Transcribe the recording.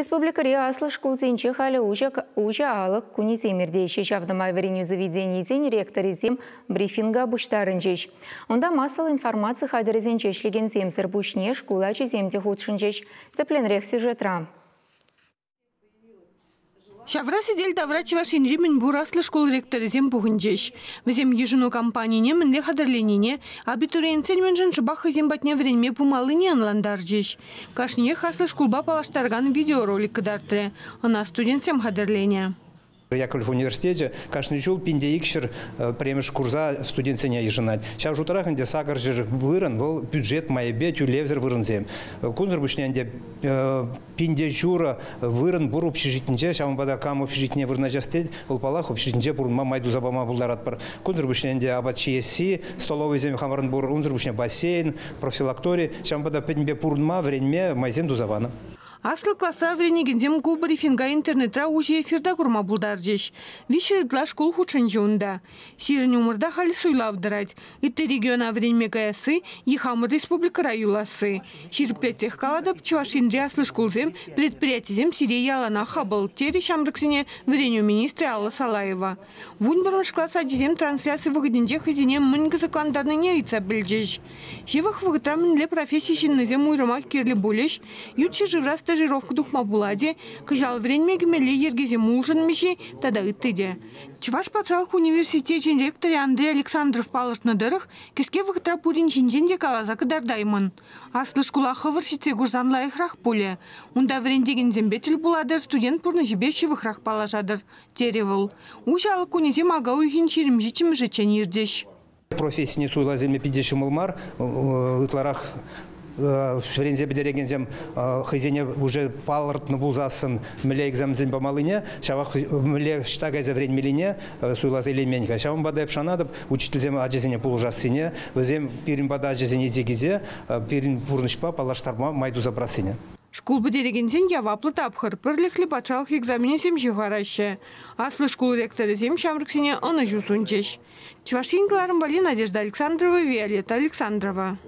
Республикӑри аслӑ шкулсенче халӗ уҫӑ алӑк кунӗсем иртеҫҫӗ. Ҫавна май вӗренӳ заведенийӗсен ректорӗсем брифинга пуҫтарӑнчӗҫ. Унта массӑллӑ информаци хатӗрӗсенче ӗҫлекенсемсӗр пуҫне шкул ачисем те хутшӑнчӗҫ. Тӗплӗнрех сюжетра. Ҫавра сӗтел тавра Чӑваш Енри мӗнпур аслӑ шкул ректорӗсем пухӑнчӗҫ. Вӗсем йышӑну кампанине мӗнле хатӗрленине, абитуриентсен мӗншӗн шӑпах хӑйсем патне вӗренме пымаллине ӑнлантарчӗҫ. Кашниех аслӑ шкулпа паллаштаракан видеоролик кӑтартрӗ. Ӑна студентсем хатӗрленӗ. Яковлев университечӗ кашни ҫул 1200 пӗрремӗш курса студентсене йышӑнать. Ҫав шутрах ӗнтӗ 800 вырӑн вӑл бюджет майӗпе тӳлевсӗр вырӑнсем. Кунсӑр пуҫне ӗнтӗ 1500 вырӑн пур общежитинче, ҫавӑнпа та кам общежитине вырнаҫас тет, вӑл паллах общежитинче пурӑнма май туса пама пултаратпӑр. Кунсӑр пуҫне ӗнтӗ апат ҫиесси, столовӑйсем хамӑрӑн пур, унсӑр пуҫне бассейн, профилактори, ҫавӑнпа та пӗтӗмпе пурӑнма, вӗренме майсем туса панӑ. Аслӑ класра вӗренекенсем ку брифинга интернетра уҫӑ эфирта курма пултарчӗҫ. Виҫҫӗ ытла шкул хутшӑнчӗ унта. Сирӗн умӑрта халь суйлав тӑрать. Ытти региона вӗренме каясси е хамӑр республикӑра юласси. Ҫирӗплетсех калатӑп, Чӑваш Енри аслӑ шкулсем, предприятисем сире яланах хапӑл, терӗ ҫамрӑксене вӗренӳ министрӗ Алла Салаева. 11-мӗш класс ачисем трансляци вӑхӑтӗнче хӑйсене мӗн кӑсӑклантарнине ыйтса пӗлчӗҫ. Ҫывӑх вӑхӑтра мӗнле професси ҫыннисем уйрӑмах кирлӗ пулӗҫ, ют ҫӗршывра стажировка тухма пулать-и, кӑҫал вӗренме кӗмелли йӗркесем улшӑнмӗҫ-и тата ытти те. Чӑваш патшалӑх университечӗн ректорӗ Андрей Александров палӑртнӑ тӑрӑх, кӗске вӑхӑтра пурин ҫинчен те каласа кӑтартаймӑн. Аслӑ шкула хӑвӑр ҫитсе курсан лайӑхрах пулӗ. Унта вӗрентекенсемпе тӗл пулатӑр, студент пурнӑҫӗпе ҫывӑхрах паллашатӑр, терӗ вӑл. Уҫӑ алӑк кунӗсем ака уйӑхӗн 27-мӗшӗччен иртӗҫ. Профессине суйласа илме питӗ ҫӑмӑл мар. Ытларах вӗренсе пӗтерекенсем хӑйсене уже палӑртнӑ пулсассӑн мӗнле экзаменсем памаллине, ҫавах мӗнле ӑҫта кайса вӗренмеллине суйласа илеймен-ха. Ҫавӑнпа та эп шанатӑп, учительсем ачасене пулӑшассине, вӗсем пирӗн пата ачасене илсе килсе пирӗн пурнӑҫпа паллаштарма май туса парассине. Шкул пӗтерекенсен яваплӑ тапхӑр, пӗрлӗхлӗ патшалӑх экзаменӗсем ҫывхараҫҫӗ. Аслӑ шкул ректорӗсем ҫамрӑксене ӑнӑҫу сунчӗҫ. Чӑваш Ен кӑларӑм валли Надежда Александрова, Виолетта Александрова.